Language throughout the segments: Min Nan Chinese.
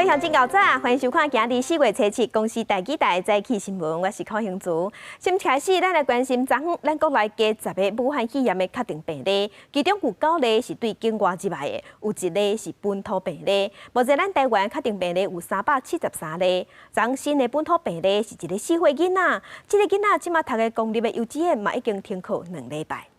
鄉親𠢕早，歡迎收看今日4月初7公視台語台早起新聞，我是柯興竹。先開始，咱來關心昨昏咱國內加10個武漢肺炎的確診病例，其中有九例是對境外入來的，有一例是本土病例。目前咱台灣確診病例有373例。昨昏新的本土病例是一个4歲囡仔，這个囡仔這馬讀的公立的幼稚園嘛已經停課2禮拜。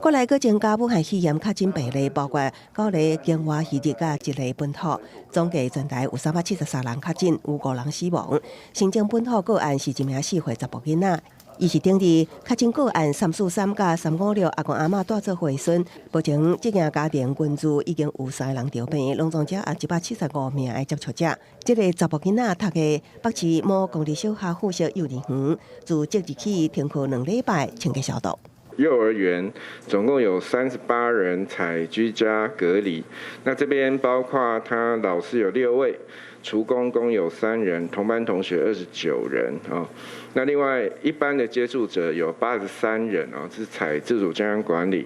國內閣增加武漢肺炎確診病例，包括九例境外移入佮一例本土，總計全台有373人確診，有五人死亡。新增本土個案是一名4歲查埔囡仔，伊是頂日確診個案343佮356阿公阿嬤帶做伙的孫。目前這間家庭群組已經有三個人著病，攏總遮有175名的接觸者。這个查埔囡仔讀的北市某公立小學附設幼兒園，自即日起停課2禮拜，清潔消毒。幼兒園總共有38人採居家隔離，那這邊包括他老師有六位，廚工共有三人，同班同學29人啊。那另外一般的接觸者有83人啊，是採自主健康管理。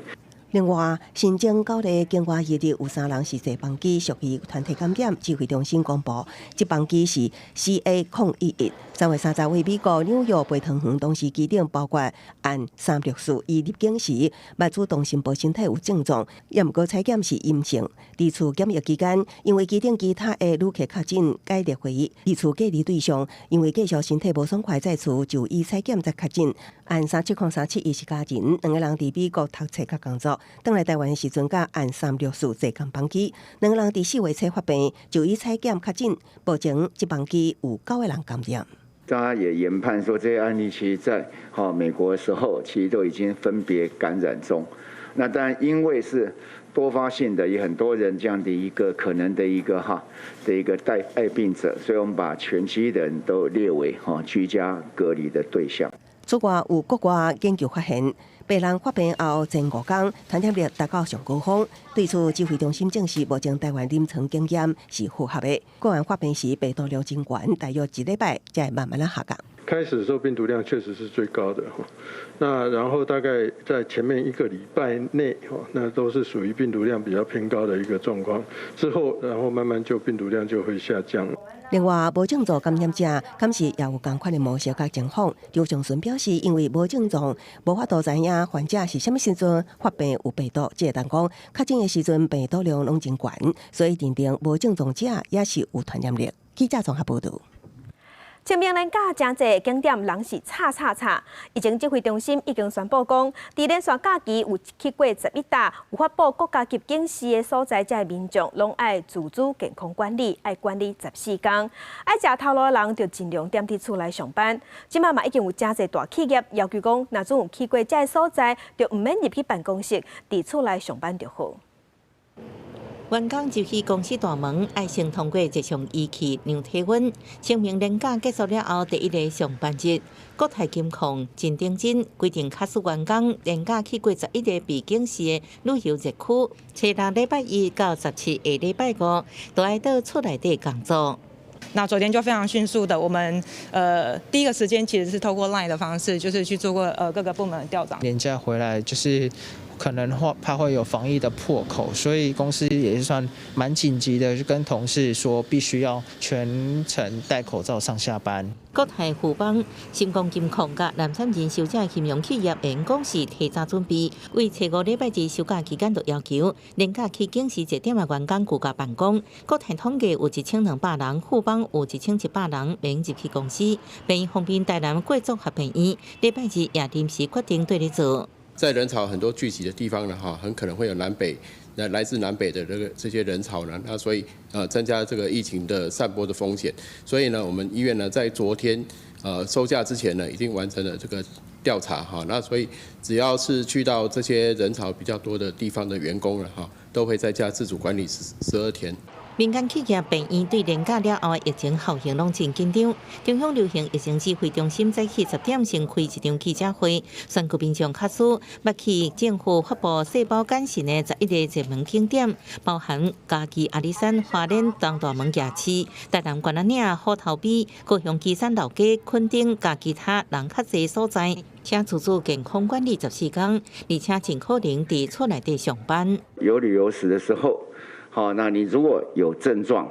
另外，新增九例境外移入，有三人是坐班機，屬於團體感染。指揮中心公布，這班機是 CA011，3月30為美國紐約飛桃園，當時機頂包括案364，伊入境時捌主動申報身體有症狀，也毋過採檢是陰性。佇厝檢疫期間，因為機頂其他的旅客確診，改列為佇厝隔離對象，因為繼續身體無爽快，再次就醫採檢才確診。案370371是家人，兩個人佇美國讀冊佮工作。轉來台灣時陣，佮案364坐仝班機，兩個人佇4月初發病，就醫採檢確診，目前這班機有九個人感染。大家也研判說，這些案例其實在美國的時候，其實都已經分別感染中。那當然，因為是多發性的，也很多人這樣的一個可能的一個哈的一個帶帶病者，所以我們把全機的人都列為居家隔離的對象。此外，有國外研究發現，病人發病後前5天，傳染力達到上高峰。對此，指揮中心證實，目前台灣臨床經驗是符合的。個案發病時病毒量真懸，大約一禮拜才會慢慢仔下降。開始的時候病毒量確實是最高的，那然後大概在前面一個禮拜內，那都是屬於病毒量比較偏高的一個狀況。之後，然後慢慢就病毒量就會下降。另外，無症狀感染者，敢是也有仝款的模式佮情況。劉長順表示，因為無症狀，無法度知影患者是啥物時陣發病有病毒，這會當講確診的時陣病毒量攏真懸，所以認定無症狀者也是有傳染力。記者綜合報導。清明連假誠濟景點人是吵吵吵，疫情指揮中心已經宣布講，佇連續假期有去過11搭有發布國家級警示的所在，遮的民眾攏愛自主健康管理，愛管理14天。愛食頭路的人就盡量踮佇厝內上班。這馬嘛已經有誠濟大企業要求講，若準有去過遮的所在，就毋免入去辦公室，佇厝內上班就好。員工入去公司大門，愛先通過這項儀器量體溫。清明連假結束了後，第一个上班日，國泰金控真認真規定，假使員工連假去過11个被警示的旅遊熱區，初六禮拜一到17下禮拜五，都愛到厝內底工作。那昨天就非常迅速的，我們第一個時間其實是透過 LINE 的方式，就是去做過各個部門的調查。連假回來就是可能會怕會有防疫的破口，所以公司也是算蠻緊急的，就跟同事說必須要全程戴口罩上下班。國泰富邦、新光金控佮南山人壽這金融企業員工是提早準備，為初五禮拜二休假期間就要求連假去警示熱點的員工居家辦公。國泰統計有1200人，富邦有1100人免入去公司。病院方面，台南貴綜合病院禮拜二也臨時決定對咧做。在人潮很多聚集的地方呢，哈，很可能會有南北來自南北的這些人潮呢，那所以增加這個疫情的散播的風險。所以呢，我們醫院呢在昨天收假之前呢，已經完成了這個調查哈。那所以只要是去到這些人潮比較多的地方的員工了哈，都會在家自主管理12天。民間企業病院對連假了後疫情效應攏真緊張。中央流行疫情指揮中心早起10點先開一場記者會，宣布民眾假使欲去政府發布細胞簡訊的11个熱門景點，包含嘉義阿里山、花蓮東大門夜市、台南關仔嶺、虎頭埤、高雄旗山老街、墾丁佮其他人較濟所在，請自主健康管理14天，而且盡可能佇厝內底上班。有旅遊史的時候，好，那你如果有症狀，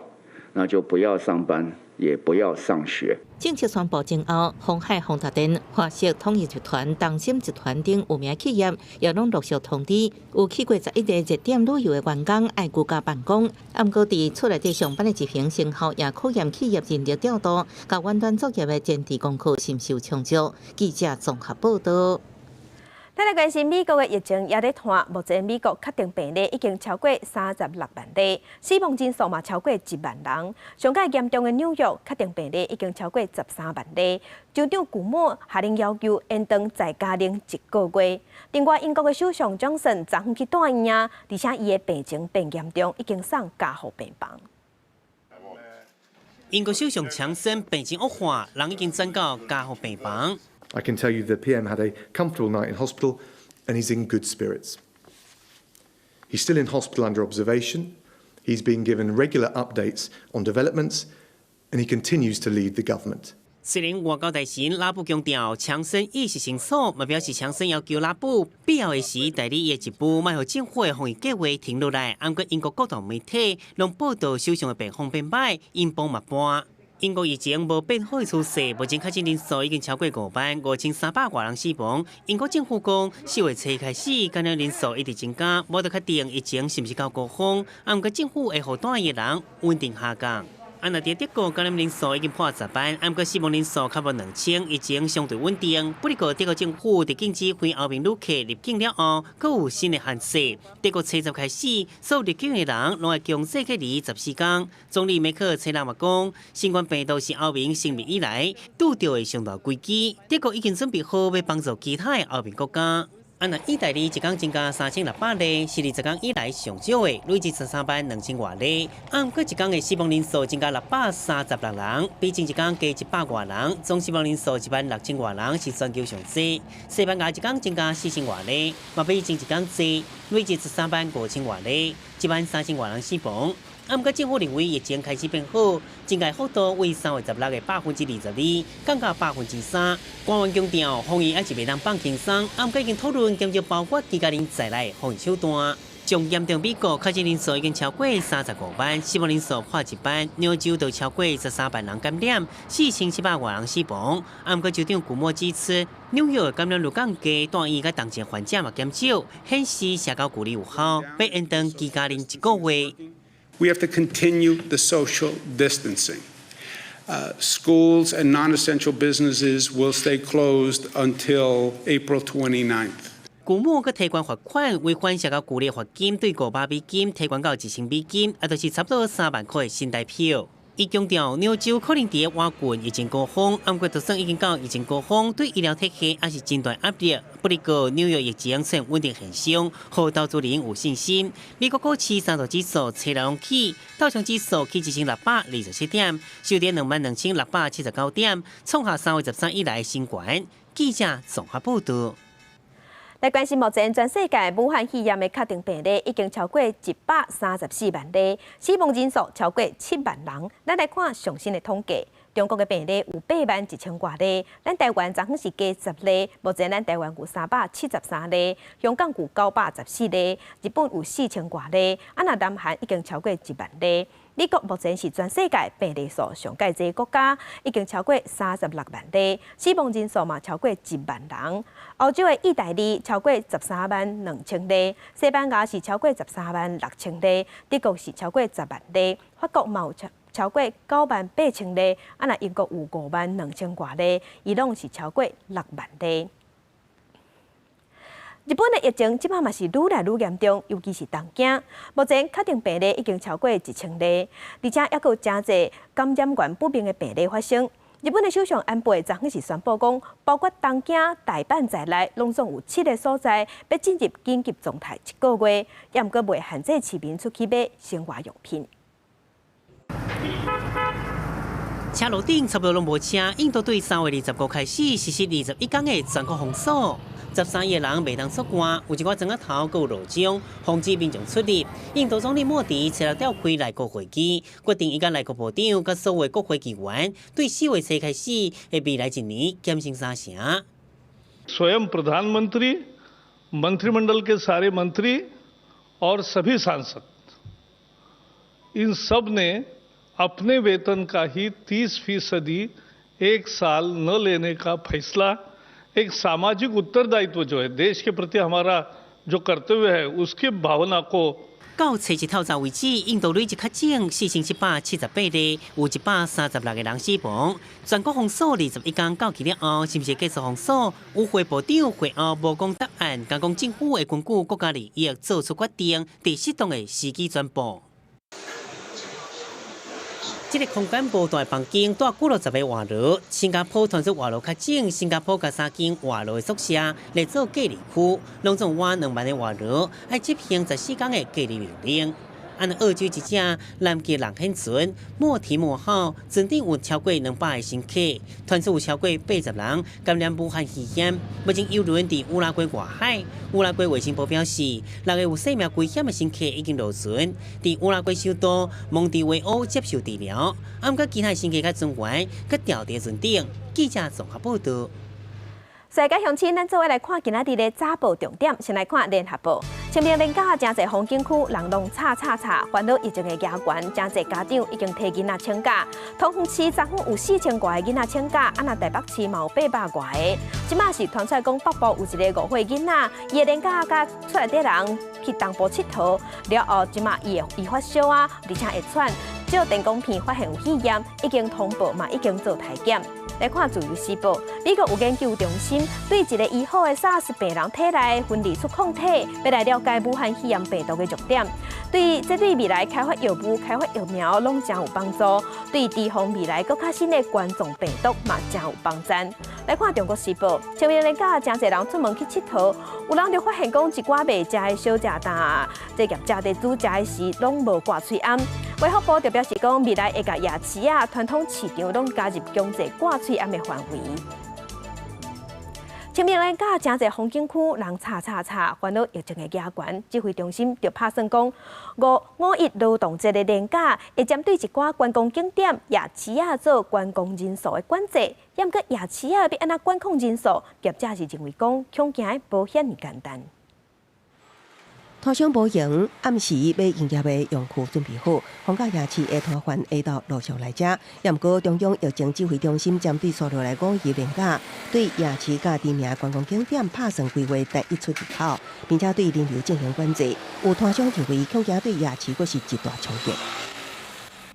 那就不要上班，也不要上學。政策宣布前後，鴻海、宏達電、華碩、統一集團、東森集團等有名企業也攏陸續通知，有去過11個熱點旅遊的員工愛居家辦公。毋過佇厝內底上班的執行成效，也考驗企業人力調度，佮遠端作業的前置功課是毋是有充足？記者綜合報道。咱來關心美國的疫情也咧拖，目前美國確定病例已經超過36萬例，死亡人數嘛超過1萬人。上蓋嚴重的紐約確定病例已經超過13萬例。州長古莫下令要求延長在家令一個月。另外，英國的首相強森昨昏去住院啊，而且伊的病情變嚴重，已經送加護病房。英國首相強森病情惡化，人已經轉到加護病房。 I can tell you the PM had a comfortable night in hospital and he's in good spirits. He's still in hospital under observation. He's being given regular updates on developments and he continues to lead the government. 雖然外交大臣拉布強調強森意識清楚，嘛表示強森要求拉布必要的時代理伊的職務，莫予政府的防疫計劃停落來。毋過英國各大媒體攏報道首相的病況變歹，英鎊嘛跌。英國疫情無變好的趨勢，目前確診人數已經超過5萬5300外人死亡。英國政府講，4月初開始感染人數一直增加，無得確定疫情是毋是到高峰。毋過政府會予住院的人穩定下降。啊，若佇德國感染人數已經破10萬，毋過死亡人數較無2000，疫情相對穩定。不過德國政府佇禁止非歐盟旅客入境了後，閣有新的限制。德國初十開始，所有入境的人攏愛強制隔離14天。總理梅克爾初六嘛講，新冠病毒是歐盟成立以來拄著的上大危機。德國已經準備好欲幫助其他的歐盟國家。啊，若意大利一工增加3600例，是20天以來上少的，累計13萬2000外例。啊，毋過一工的死亡人數增加636人，比前一工加100外人，總死亡人數1萬6000外人，是全球上濟。西班牙一工增加4000外例，嘛比前一工濟，累計13萬5000外例，1萬3000外人死亡。啊，毋過政府認為疫情開始變好，增加幅度為3月16的22%降到3%。官員強調，防疫猶是袂當放輕鬆，啊，毋過已經討論減少包括居家令在內防疫手段。上嚴重美國確診人數已經超過35萬，死亡人數破1萬，紐州就超過13萬人感染，4700外人死亡。啊，毋過州長古莫指出，紐約感染率降低，住院佮重症患者嘛減少，顯示社交距離有效，欲延長居家令一個月。 We have to continue the social distancing. Schools and non-essential businesses will stay closed until April 29th. 古莫閣提懸罰款，違反社交距離罰金對500美金提懸到1000美金，也就是差不多3萬塊的新台票。伊強調，紐州可能佇倚近疫情高峰，毋過就算已經到疫情高峰，對醫療體系也是真大壓力。不過紐約疫情出現穩定現象，予投資人有信心。美國股市三大指數初六攏起，道瓊指數起1627點，收佇22,679點，創下3月13以來新高。記者綜合報道。來關心目前全世界武漢肺炎的確定病例已經超過134萬例，死亡人數超過7萬人。咱來看上新的統計，中國的病例有8萬1千外例，咱台灣昨昏是加10例，目前咱台灣有373例，香港有914例，日本有4000外例，啊若南韓已經超過1萬例。美國目前是全世界病例數上蓋濟國家，已經超過36萬例，死亡人數嘛超過1萬人。歐洲的意大利超過13萬2千例，西班牙是超過13萬6千例，德國是超過10萬例，法國嘛有超過9萬8千例，啊若英國有5萬2千外例，伊朗是超過6萬例。日本的疫情這擺嘛是愈來愈嚴重，尤其是東京，目前確定病例已經超過1000例，而且猶閣有誠濟感染源不明的病例發生。日本的首相安倍昨昏是宣布講，包括東京、大阪在內，攏總有七个所在欲進入緊急狀態一個月，猶毋過袂限制市民出去買生活用品。車路頂差不多攏無車，印度對3月25開始實施21天的全國封鎖。13億人袂當出外，有一寡磚仔頭閣有路障，防止民眾出入。印度總理莫迪初六召開內閣會議，決定伊佮內閣部長佮所有國會議員，對4月初開始的未來一年減薪三成。 स्वयं प्रधानमंत्री, मंत्रिमंडल के सारे मंत्री और सभी सांसद इन सब ने अपने वेतन का ही 30% एक साल न लेने का फैसला, एक सामाजिक उत्तरदायित्व जो है, देश के प्रति हमारा जो कर्तव्य है, उसकी भावना को 到初一透早為止，印度累計確診4778例，有136個人死亡。全國封鎖21天到期了後，是毋是繼續封鎖？與會部長會後無講答案，敢講政府會根據國家利益做出決定，佇適當的時機宣布。這个空間無大的房間，蹛幾落十个外勞。新加坡傳出外勞確診，新加坡共三間外勞的宿舍來做隔離區，攏總倚2萬个外勞愛執行14天的隔離命令。按澳洲一隻南極龍險船莫提莫號，船頂有超過200个乘客，傳出有超過80人感染武漢肺炎。目前郵輪佇烏拉圭外海，烏拉圭衛生部表示，六个有生命危險的乘客已經落船，佇烏拉圭首都蒙迪維歐接受治療。啊，毋過其他乘客佮船員閣牢佇船頂。記者綜合報道。世界鄉親，咱做伙來看今仔日的早報重點。先來看聯合報，清明連假誠濟風景區，人攏吵吵吵，煩惱疫情的加懸，誠濟家長已經提囡仔請假。桃園市昨昏有4000外个囡仔請假，啊若台北市嘛有800外个。這馬是傳出來講北部有一個5歲囡仔，伊的連假佮厝內底人去東部𨑨迌，了後這馬伊會伊發燒啊，而且會喘，照電光片發現有肺炎，已經通報嘛，已經做篩檢。來看《自由時報》，美國有研究中心對一個醫好的薩斯病人體內分離出抗體，欲來了解武漢肺炎病毒的弱點。對這對未來開發藥物、開發疫苗攏誠有幫助。對預防未來閣較新的冠狀病毒嘛誠有幫助。來看《中國時報》，清明連假誠濟人出門去𨑨迌，有人就發現講一寡賣食的小食檔，這業者佇煮食的時攏無掛喙罨。衛福部就表示講，未來會共夜市啊、傳統市場攏加入強制掛喙罨的範圍。清明連假誠濟風景區人吵吵吵，煩惱疫情的加懸，指揮中心就拍算講，五五一勞動節的連假會針對一寡觀光景點、夜市啊做觀光人數的管制。毋過夜市啊欲按怎管控人數，業者是認為講，恐驚無遐爾簡單。攤商無閒，暗時欲營業的用具準備好，逢甲夜市的攤販下晝陸續來遮。也毋過中央疫情指揮中心針對紲落來五一連假，對夜市佮知名觀光景點拍算規劃單一出入口，並且對人流進行管制。有攤商認為，恐驚對夜市閣是一大衝擊。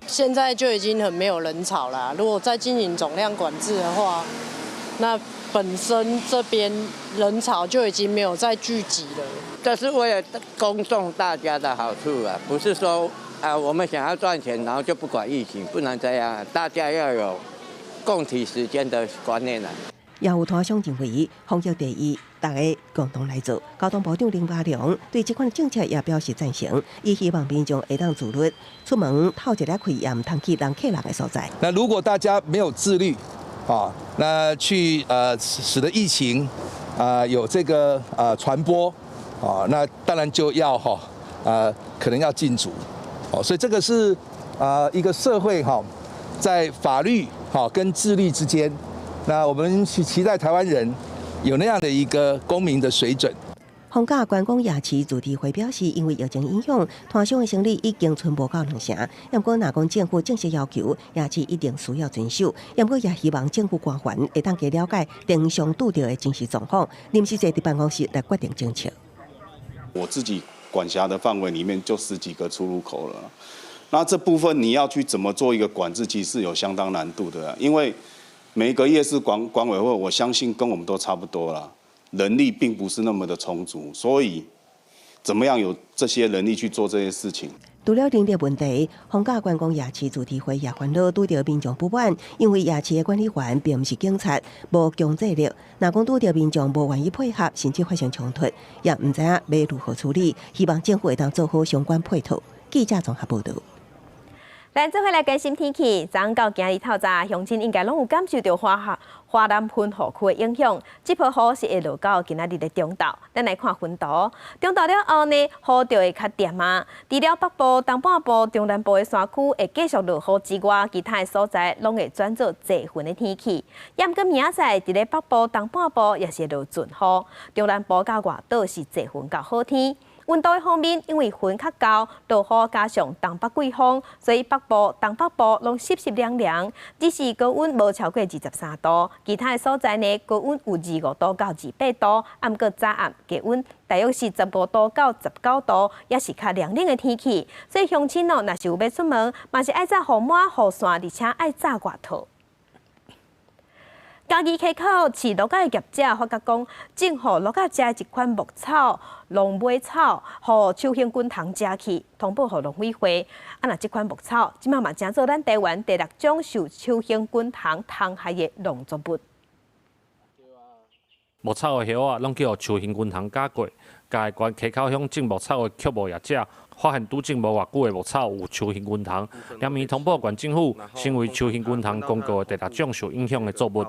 現在就已經很沒有人潮啦。如果再進行總量管制的話，那本身這邊人潮就已經沒有再聚集了。這是為了公眾大家的好處啊，不是說啊我們想要賺錢，然後就不管疫情，不能這樣，大家要有共體時艱的觀念啊。也有攤商認為，防疫第一，大家共同來做。交通部長林佳龍對這款政策也表示贊成，伊希望民眾會當自律，出門透一下氣，也毋通去人擠人的所在。那如果大家沒有自律，啊，那去使得疫情啊有這個傳播，啊，那當然就要哈可能要禁足，哦，所以這個是啊一個社會哈在法律哈跟自律之間，那我們期待台灣人有那樣的一個公民的水準。逢甲觀光夜市自治會表示，因為疫情影響，攤商的生意已經賰無夠兩成。毋過，若講政府正式要求夜市一定需要遵守，毋過也希望政府官員會當加了解電商拄著的真實狀況，臨時坐佇辦公室來決定政策。我自己管轄的範圍裡面就十幾個出入口了，那這部分你要去怎麼做一個管制，其實是有相當難度的，因為每一個夜市管委會，我相信跟我們都差不多啦。人力並不是那麼的充足，所以怎麼樣有這些人力去做這些事情？除了人力問題，逢甲觀光夜市自治會也煩惱拄著民眾不滿，因為夜市的管理員並毋是警察，無強制力。若講拄著民眾無願意配合，甚至發生衝突，也毋知影欲如何處理。希望政府會當做好相關配套。記者綜合報導。咱做伙來關心天氣，昨昏到今日透早，鄉親應該攏有感受著華南雲雨區的影響。這波雨是會落到今仔日的中晝。咱來看雲圖，中晝了後呢，雨就會較恬啊。除了北部、東半部、中南部的山區會繼續落雨之外，其他的所在攏會轉做濟雲的天氣。也毋過明仔載，佇咧北部、東半部也是會落陣雨，中南部佮外島是濟雲佮好天。有溫度方面，因為雲較厚，落雨加上東北季風，所以北部、東北部攏濕濕涼涼。只是高溫無超過23度，其他的所在呢，高溫有25度到28度，毋過早暗低溫大約是15度到19度，也是較涼冷的天氣。所以鄉親哦，若是有欲出門，嘛是愛紮雨帽、雨傘，而且愛紮外套。嘉義溪口飼蘆仔的業者發覺講，種予蘆仔食的一款牧草、狼尾草，予秋行軍蟲食去，通報予農委會。啊，若這款牧草，這馬嘛成做咱台灣第六種受秋行軍蟲蟲害的農作物。牧草的葉仔攏去予秋行軍蟲咬過。嘉義縣溪口鄉種牧草的畜牧業者發現拄種無偌久的牧草有秋行軍蟲，連綿通報縣政府，成為秋行軍蟲公告的第六種受影響的作物。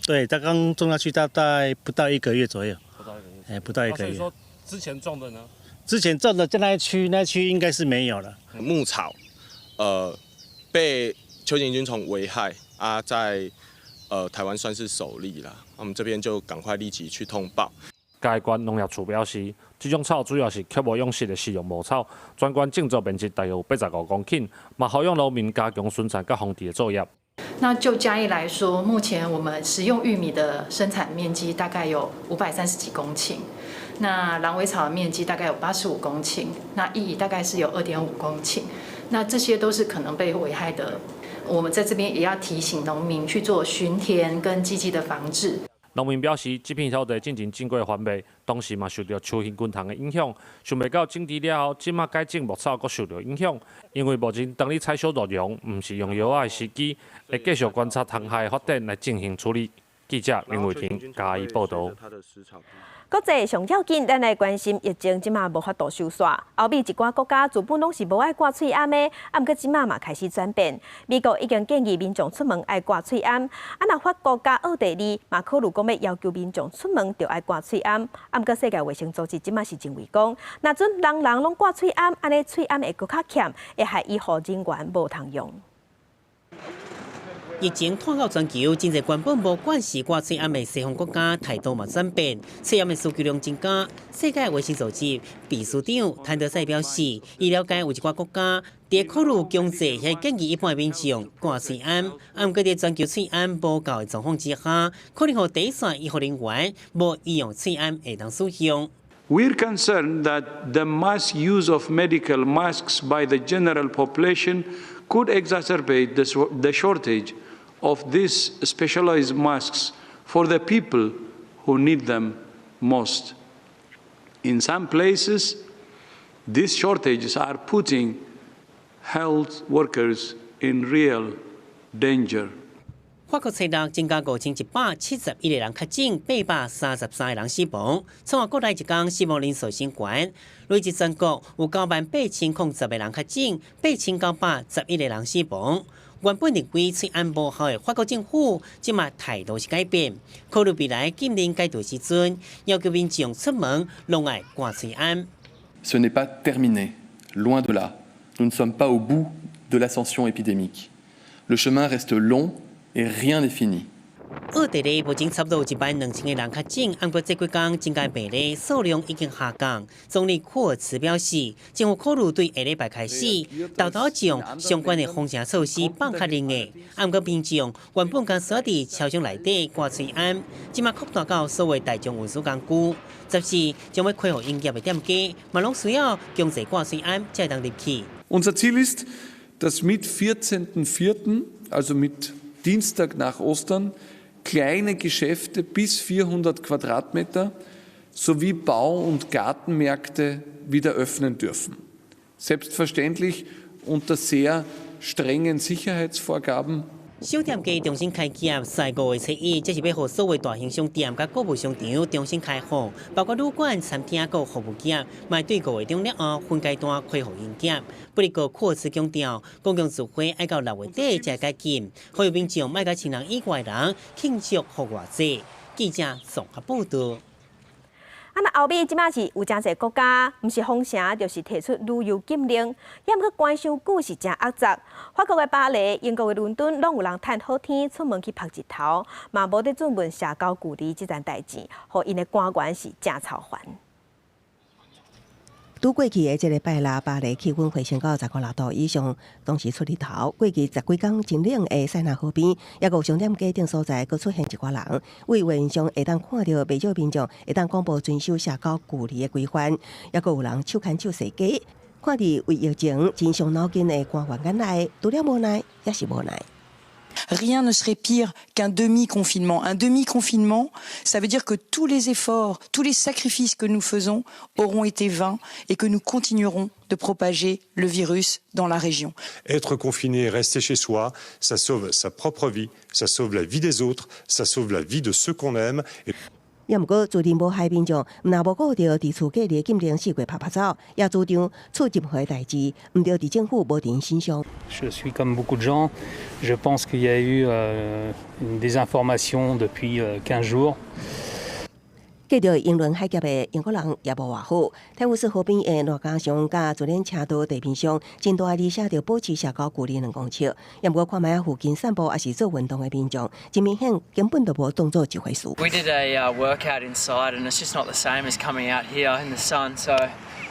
對，他剛種下去大概不到一個月左右，哎，不到一個月。所以說之前種的呢？之前種的在那一區，那一區應該是沒有了。牧草，被秋行軍蟲危害啊，在台灣算是首例啦。我們這邊就趕快立即去通報。嘉義縣農業處表示，這種草主要是畜牧養殖的飼用牧草，全縣種植面積大約有85公頃，嘛予養農民加強巡查佮防治的作業。那就嘉義來說，目前我們食用玉米的生產面積大概有530幾公頃，那狼尾草的面積大概有85公頃，那薏苡大概是有2.5公頃，那這些都是可能被危害的。我們在這邊也要提醒農民去做巡田跟積極的防治。農民表示，這片土地進前種過番麥，當時嘛受著秋行軍蟲的影響，想袂到整治了後，這馬改種牧草閣受著影響。因為目前當咧採收鹿茸，毋是用藥仔的時機，會繼續觀察蟲害的發展來進行處理。記者林偉霆嘉義報導。國際上要緊，咱來關心疫情，這馬無法度收煞。歐美一寡國家自本攏是無愛掛喙罨的，啊，毋過這馬嘛開始轉變。美國已經建議民眾出門愛掛喙罨，啊，若法國佮奧地利嘛考慮講欲要求民眾出門著愛掛喙罨。啊，毋過世界衛生組織這馬是認為講，若準人人攏掛喙罨，按呢喙罨會閣較欠，會害醫護人員無通用。疫情拖到全球，真濟原本無慣勢掛喙罨的西方國家態度嘛轉變，喙罨的需求量增加。世界衛生組織秘書長譚德塞表示，伊了解有一寡國家佇考慮強制遐建議一般的民眾掛喙罨，啊，毋過佇全球喙罨無夠的狀況之下，可能予第一線醫護人員無醫用喙罨會當使用。 We're concerned that the mass use of medical masks by the general population could exacerbate the shortage of these specialized masks for the people who need them most. In some places, these shortages are putting health workers in real danger. 法國初六增加5171個人確診，833個人死亡，創下國內一工死亡人數新高。累計全國有98,010個人確診，8911個人死亡。原本認為喙罨無效的法國政府，這馬態度是改變，考慮未來禁令解除時陣，要求民眾出門攏愛掛喙罨。 Ce n'est pas terminé, loin de là. Nous ne sommes pas au bout de l'ascension épidémique. Le chemin reste long et rien n'est fini. 奧地利目前差不多有1萬2千個人確診，毋過這幾工增加病例數量已經下降。總理庫爾茨表示，政府考慮對下禮拜開始，沓沓將相關的封城措施放較硬的。毋過民眾原本敢若佇超商內底掛喙罨，這馬擴大到所有大眾運輸工具，十四將欲恢復營業的店家，嘛攏需要強制掛喙罨才會當入去。 Unser Ziel ist, dass mit 14.04., also mit Dienstag nach Ostern, kleine Geschäfte bis 400 Quadratmeter sowie Bau- und Gartenmärkte wieder öffnen dürfen. Selbstverständlich unter sehr strengen Sicherheitsvorgaben. 小店家重新開業，在5月初1，這是欲予所有大型商店佮購物商場重新開放，包括旅館、餐廳佮服務業，嘛對5月中了後分階段恢復營業。不過，庫爾茨強調，公共集會愛到6月底才解禁，呼籲民眾莫共親人以外人慶祝復活節。記者綜合報導。啊，若歐美這馬是有誠濟國家，毋是封城，就是提出旅遊禁令，猶毋過關傷久是誠壓榨。法國的巴黎、英國的倫敦，攏有人趁好天出門去曝日頭，嘛無咧注問社交距離這層代誌，予𪜶的官員是誠操煩。拄過去的這個拜六，巴黎氣溫回升到15、6度以上，當時出日頭。過去十幾工真冷的塞納河邊，抑閣有商店街等所在，閣出現一寡人。為晚上會當看著袂少民眾會當廣播遵守社交距離的規範，抑閣有人手牽手踅街。看佇為疫情真傷腦筋的官員眼內，除了無奈，也是無奈。 Rien ne serait pire qu'un demi-confinement. Un demi-confinement, ça veut dire que tous les efforts, tous les sacrifices que nous faisons auront été vains et que nous continuerons de propager le virus dans la région. Être confiné, rester chez soi, ça sauve sa propre vie, ça sauve la vie des autres, ça sauve la vie de ceux qu'on aime. 也毋過，自認無害民眾，毋但無顧著佇厝隔離禁令四界拍拍走，也主張出任何代誌，毋著佇政府無佇𪜶身上。 Je suis comme beaucoup de gens, je pense qu'il y a eu une désinformation depuis 15 jours. 隔著英倫海峽的英國人也無偌好，泰晤士河邊的欄杆上佮自行車道地面上，真大字寫著保持社交距離2公尺。也毋過看覓仔附近散步抑是做運動的民眾，真明顯根本就無當做一回事。 We did a workout inside, and it's just not the same as coming out here in the sun. So,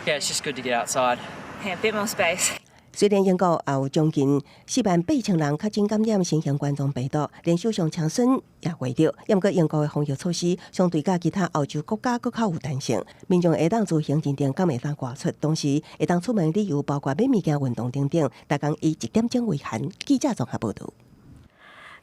yeah, it's just good to get outside. Yeah, a bit more space. 雖然英國也有將近48,000人確診感染新型冠狀病毒，連首相強生也話著，毋過英國的防疫措施相對佮其他歐洲國家閣較有彈性，民眾會當自行認定敢會當外出，同時會當出門理由包括買物件、運動等等，逐工以一點鐘為限。記者綜合報導。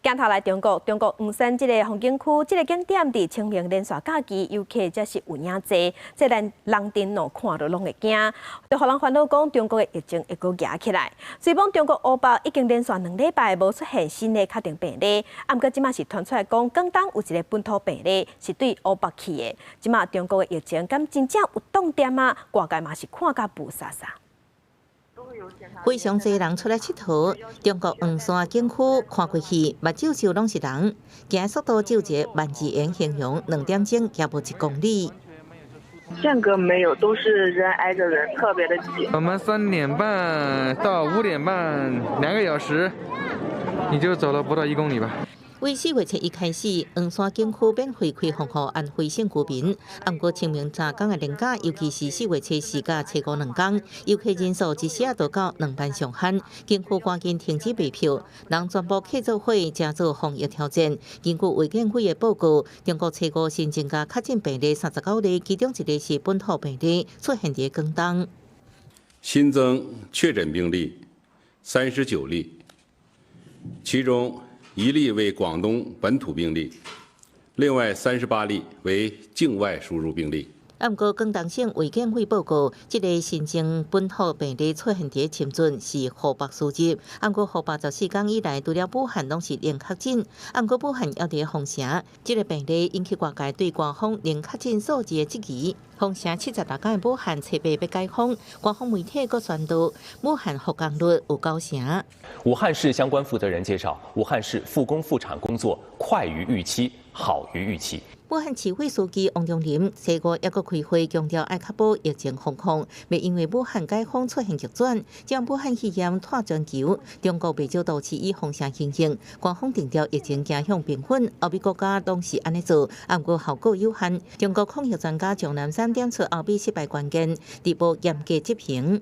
鏡頭來中國，中國黃山這个風景區，這个景點佇清明連續假期遊客才是有影濟，這連人陣路看著攏會驚，就予人煩惱講中國的疫情會閣夯起來。雖罔中國湖北已經連續2禮拜無出現新的確診病例，啊，毋過這馬是傳出來講，廣東有一个本土病例是對湖北去的。這馬中國的疫情敢真正有擋點嗎？外界嘛是看甲霧煞煞。非常濟人出來𨑨迌，中國黃山景區看過去，目睭泅攏是人，行速度照一個萬字形形容，2點鐘行無1公里。間隔沒有，都是人挨着人，特別的擠。我們3點半到5點半，2個小時，你就走了不到1公里吧。為4月7日開始，黃山景區免費開放予安徽省居民。毋過清明三工的連假，尤其是4月初四佮初五2工，遊客人數一時仔就到2萬上限，景區趕緊停止賣票，人全部客做伙，成做防疫挑戰。根據衛健委的報告，中國初五新增加確診病例39例，其中一例是本土病例，出現佇廣東。新增確診病例39例，其中1例為廣東本土病例，另外38例為境外輸入病例。毋過廣東省衛健委報告，這个新增本土病例出現佇深圳，是湖北輸入。毋過湖北14工以來，除了武漢攏是零確診。毋過武漢猶佇封城，這个病例引起外界對官方零確診數字的質疑。封城76工的武漢，初八欲解封，官方媒體閣宣導武漢復工率有9成。武漢市相關負責人介紹，武漢市復工復產工作快於預期，好於預期。武漢市委書記王忠林星期五猶閣開會，強調愛確保疫情防控，袂因為武漢解封出現逆轉，將武漢肺炎拖全球。中國袂少都市以封城形式，官方定調疫情走向平穩，歐美國家攏是按呢做，毋過效果有限。中國抗疫專家鍾南山點出歐美失敗關鍵，佇無嚴格執行。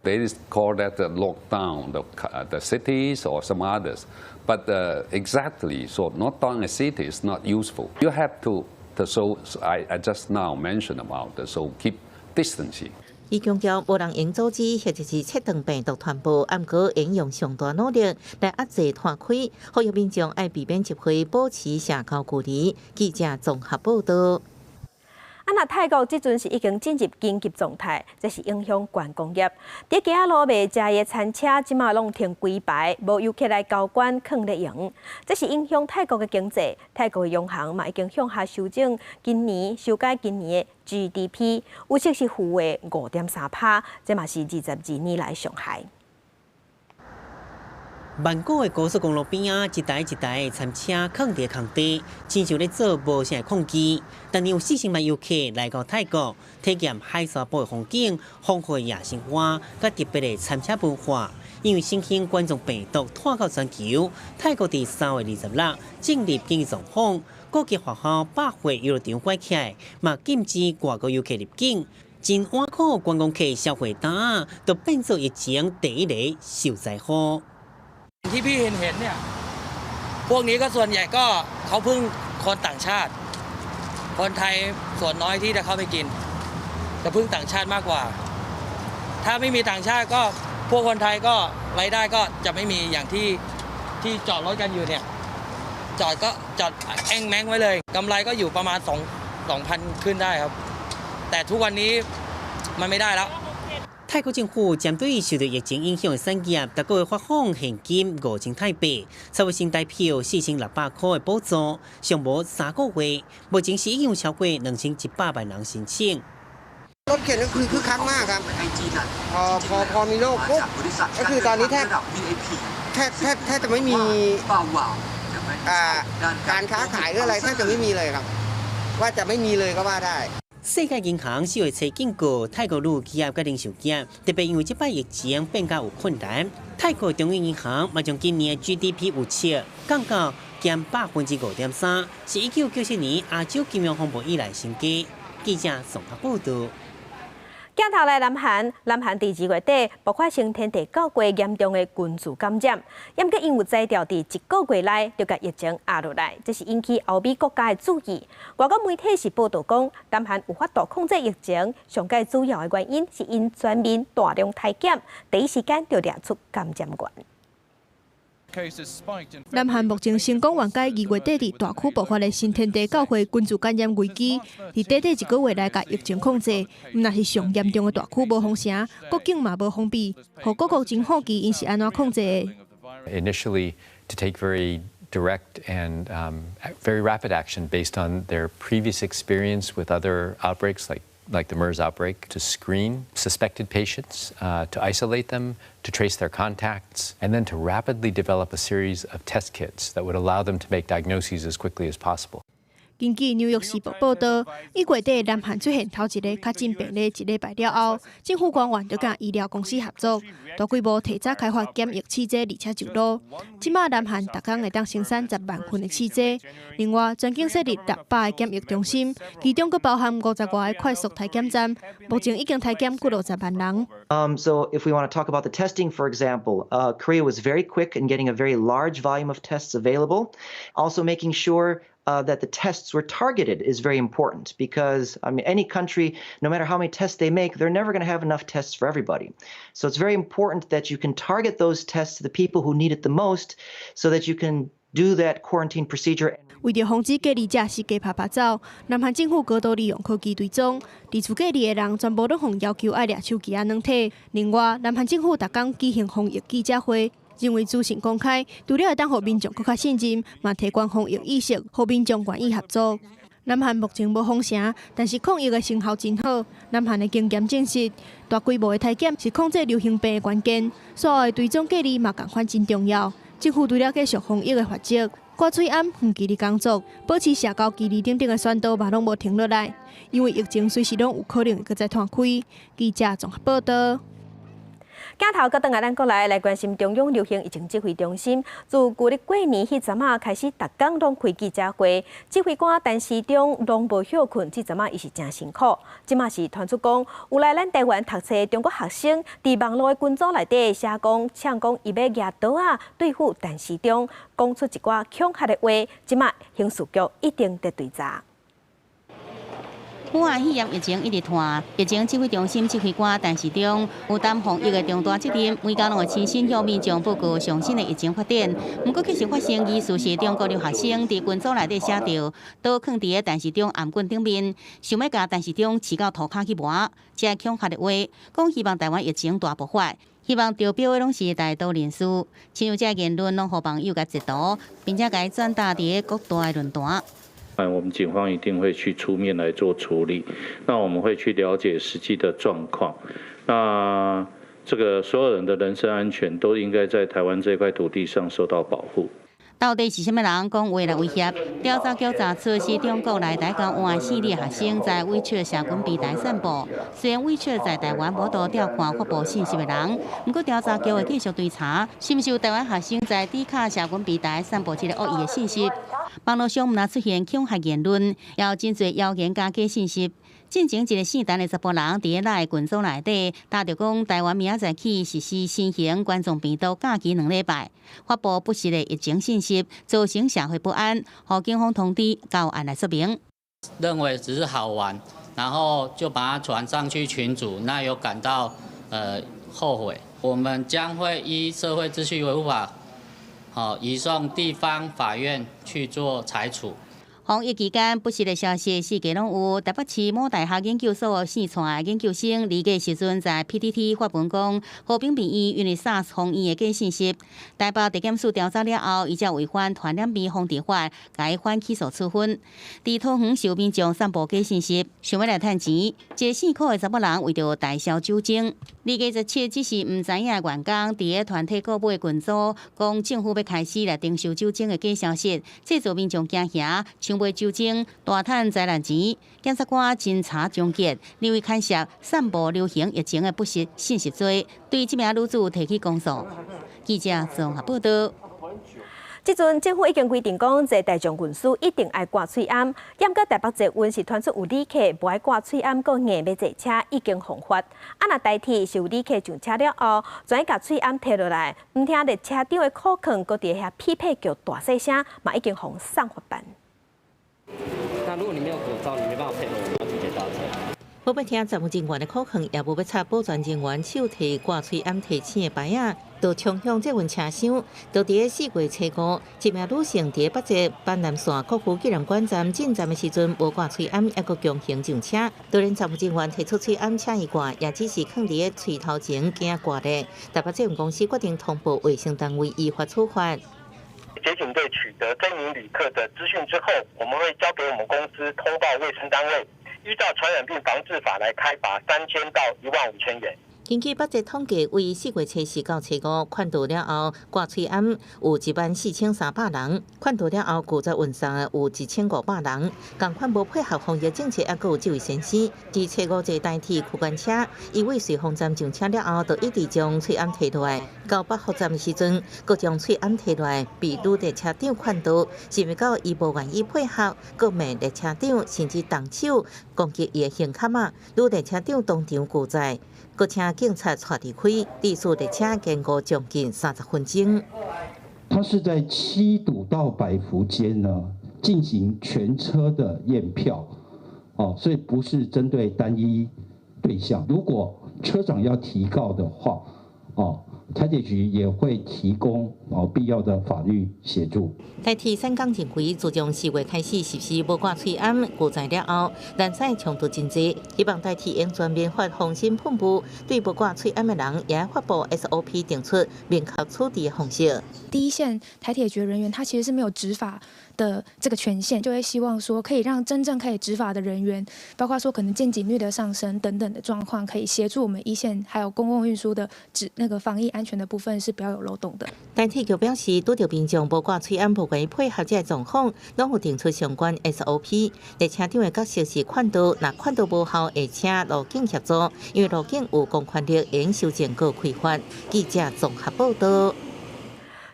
They call that the lockdown, the cities or some others. But exactly, so lock down a city is not useful. You have to so I just now mentioned about, so keep distancing. 伊強調，無人會阻止或者是切斷病毒傳播，毋過會用上大努力來壓制拖開，呼籲民眾愛避免集會，保持社交距離。記者綜合報道。啊，若泰國這陣是已經進入緊急狀態，這是影響觀光業。佇街仔路賣食的餐車，這馬攏停規排，無遊客來交關囥咧用，這是影響泰國的經濟。泰國的央行嘛已經向下修正今年修改今年的 GDP，預測是負的5.3趴，這嘛是22年來上懸。曼谷的高速公路邊仔，一台一台的餐車囥佇空地，親像咧做無啥空機。但有40萬遊客來到泰國，體驗海沙埔的風景、豐富的夜生活，佮特別的餐車文化。因為新型冠狀病毒拖到全球，泰國佇3月26進入緊急狀況，各級學校、百貨、遊樂場關起來，嘛禁止外國遊客入境。真倚靠觀光客消費單，就變做疫情第一个受災戶。 ที่พี่เห็นเห็นเนี่ยพวกนี้ก็ส่วนใหญ่ก็เขาพึ่งคนต่างชาติ คนไทยส่วนน้อยที่จะเข้าไปกิน จะพึ่งต่างชาติมากกว่า ถ้าไม่มีต่างชาติก็พวกคนไทยก็รายได้ก็จะไม่มีอย่างที่ที่จอดรถกันอยู่เนี่ยจอดก็จอดแอ้งแม้งไว้เลยกำไรก็อยู่ประมาณ2 2,000ขึ้นได้ครับ แต่ทุกวันนี้มันไม่ได้แล้ว 泰國政府針對受到疫情影響的產業，逐個月發放現金5000泰幣，差不多新台幣4600箍的補助，上無3個月，目前是已經有超過2100萬人申請。 รถเข็นก็คือคึกคักมากครับพอพอพอมีโรคปุ๊บก็คือตอนนี้แทบแทบแทบแทบจะไม่มีอ่าการค้าขายหรืออะไรแทบจะไม่มีเลยครับ ว่าจะไม่มีเลยก็ว่าได้ 世界銀行4月初警告泰國旅遊業佮零售業，特別因為這擺疫情變較有困難。泰國中央銀行嘛將今年的 GDP 預測降到減5.3%，是1997年亞洲金融風暴以來新低。記者綜合報導。鏡頭來南韓，南韓佇2月底爆發新天地教會嚴重的群聚感染，毋過𪜶有才調佇一個月內就共疫情壓落來，這是引起歐美國家的注意。外國媒體是報導講，南韓有法度控制疫情，上蓋主要的原因是𪜶全民大量篩檢，第一時間就掠出感染源。南韓目前成功緩解2月底佇大區爆發的新天地教會群聚感染危機，佇短短一個月內共疫情控制，毋但是上嚴重的大區無封城，國境嘛無封閉，予各國真好奇𪜶是按怎控制的。 Initially, to take very direct and very rapid action based on their previous experience with other outbreaks like the MERS outbreak, to screen suspected patients, to isolate them, to trace their contacts, and then to rapidly develop a series of test kits that would allow them to make diagnoses as quickly as possible. 根據紐約時報報導，1月底南韓出現頭一個確診病例一禮拜了後，政府官員就佮醫療公司合作，大規模提早開發檢疫試劑，而且就爐。這馬南韓逐工會當生產10萬份的試劑。另外，全境設立600個檢疫中心，其中閣包含50外個快速篩檢站，目前已經篩檢幾落十萬人。 So if we want to talk about the testing, for example, Korea was very quick in getting a very large volume of tests available. Also making sure that the tests were targeted is very important because, I mean, any country, no matter how many tests they make, they're never going to have enough tests for everybody. So it's very important that you can target those tests to the people who need it the most so that you can do that quarantine procedure. 為著防止隔離者四界趴趴走，南韓政府高度利用科技追蹤，佇厝隔離的人全部攏予要求愛掠手機仔軟體。另外，南韓政府逐工舉行防疫記者會，認為資訊公開，除了會當予民眾閣較信任，嘛提懸防疫意識，予民眾願意合作。南韓目前無封城，但是抗疫的成效真好。南韓的經驗證實，大規模的篩檢是控制流行病的關鍵，所有的追蹤隔離嘛仝款真重要。政府除了繼續防疫的罰則，掛喙罨、遠距離工作、保持社交距離等等的宣導嘛，攏無停落來，因為疫情隨時攏有可能會閣再湠開。記者綜合報導。鏡頭閣轉來咱國內來關心中央流行疫情指揮中心，自舊曆過年彼陣仔開始，逐工攏開記者會，指揮官陳時中攏無歇睏，這陣仔伊是誠辛苦。這馬是傳出講，有來咱台灣讀冊中國學生，佇網路的群組內底寫講，嗆講伊欲舉刀仔對付陳時中，講出一寡恐嚇的話，這馬刑事局一定佇追查。武漢肺炎疫情一直拖，疫情指揮中心指揮官陳時中有擔防疫的重大責任，每工攏會親身向民眾報告上新的疫情發展。毋過，卻是發生疑似是中國留學生佇群組內底寫著，刀囥佇个陳時中頷頸頂面，想欲共陳時中飼到塗跤去磨，這恐嚇的話，講希望台灣疫情大爆發，希望中標的攏是台獨人士，親像這言論攏予網友共截圖，並且共轉達佇个各大的論壇。我們警方一定會去出面來做處理，那我們會去了解實際的狀況。那這個所有人的人身安全都應該在台灣這塊土地上受到保護。到底是啥物人講話來威脅？調查局查出是中國來台交換四個學生在 WeChat 社群平台散布。雖然 WeChat 在台灣無法度調看發布信息的人，毋過調查局會繼續追查，是毋是有台灣學生在 Dcard 社群平台散布這个惡意的信息？網路上毋但出現恐嚇言論，也有真濟謠言佮假信息。進前一个姓陳的查埔人佇咧 LINE 群組內底，答著講台灣明仔載起實施新型冠狀病毒假期2禮拜，發布不實的疫情信息，造成社會不安，予警方通知交案來說明。認為只是好玩，然後就把它傳上去群組，那有感到後悔。我們將會依社會秩序維護法，好移送地方法院去做裁處。防疫期間，不實的消息四界攏有。台北市某大學研究所姓蔡的研究生，2月時陣在 PTT 發文講，和平病院因為 SARS 封院的假信息。台北地檢署調查了後，伊才違反傳染病防治法，共伊反起訴處分。佇桃園受民眾散布假信息，想欲來趁錢，一个姓柯的查某人為著代銷酒精，2月17只是毋知影的員工，佇咧團體購買群組講政府欲開始來徵收酒精的假消息，製造民眾驚嚇，搶買酒精，大趁災難錢。檢察官偵查終結，認為牽涉散布流行疫情的不實信息罪，對這名女子提起公訴。記者綜合報道。這陣政府已經規定講，坐大眾運輸一定愛掛喙罨。毋過台北捷運是傳出有旅客無愛掛喙罨，閣硬欲坐車，已經予罰。啊，若台鐵是有旅客上車了後，全共喙罨提落來，毋聽列車長的苦勸，閣佇遐匹配叫大細聲，嘛已經予送罰單。那如果你沒有口罩，你沒辦法配合我們要拒絕搭車。無欲聽站務人員的苦勸，也無欲插保全人員手提掛喙罨提醒的牌仔，就衝向捷運車廂。就佇咧4月初5，一名女性佇咧北捷板南線國父紀念館站進站的時陣，無掛喙罨，猶閣強行上車。當然，站務人員提出喙罨請伊掛，也只是囥佇咧喙頭前驚掛咧。台北捷運公司決定通報衛生單位依法處罰。捷警隊取得這名旅客的資訊之後，我們會交給我們公司通報衛生單位，依照傳染病防治法來開罰3000到1萬5千元。根據北捷統計，為4月初四到初五，勸導了後掛喙罨有14,300人，勸導了後拒絕運送的有1500人。仝款無配合防疫政策，猶閣有這位先生，佇初五坐台鐵區間車，伊位瑞芳站上車了後，就一直將喙罨提落來。到北福站的時陣，閣將喙罨提落來，被女列車長勸導，想袂到伊無願意配合，閣罵列車長，甚至動手攻擊伊的胸坎仔。女列車長當場拒載。閣請警察帶離開，致使列車延誤將近30分鐘。他是在七堵到百福間呢進行全車的驗票，哦，所以不是針對單一對象。如果車長要提告的話，哦，台鐵局也會提供哦必要的法律協助。台鐵三港認為，自從4月開始實施無掛喙罨拒載了後，人驶衝突真濟，希望台鐵應全面發防身噴霧，對無掛喙罨的人也發布 SOP 定出明確處置的方式。第一線台鐵局人員，他其實是沒有執法的這個權限，就會希望說可以讓真正可以執法的人員，包括說可能見警率的上升等等的狀況，可以協助我們一線還有公共運輸的執那個防疫安全的部分是不要有漏洞的。台鐵局表示，拄著民眾無掛喙罨無願意配合這個狀況，攏有定出相關 SOP。列車長的角色是勸導，若勸導無效，會請路警協助，因為路警有公權力，會修正閣開罰。記者綜合報道。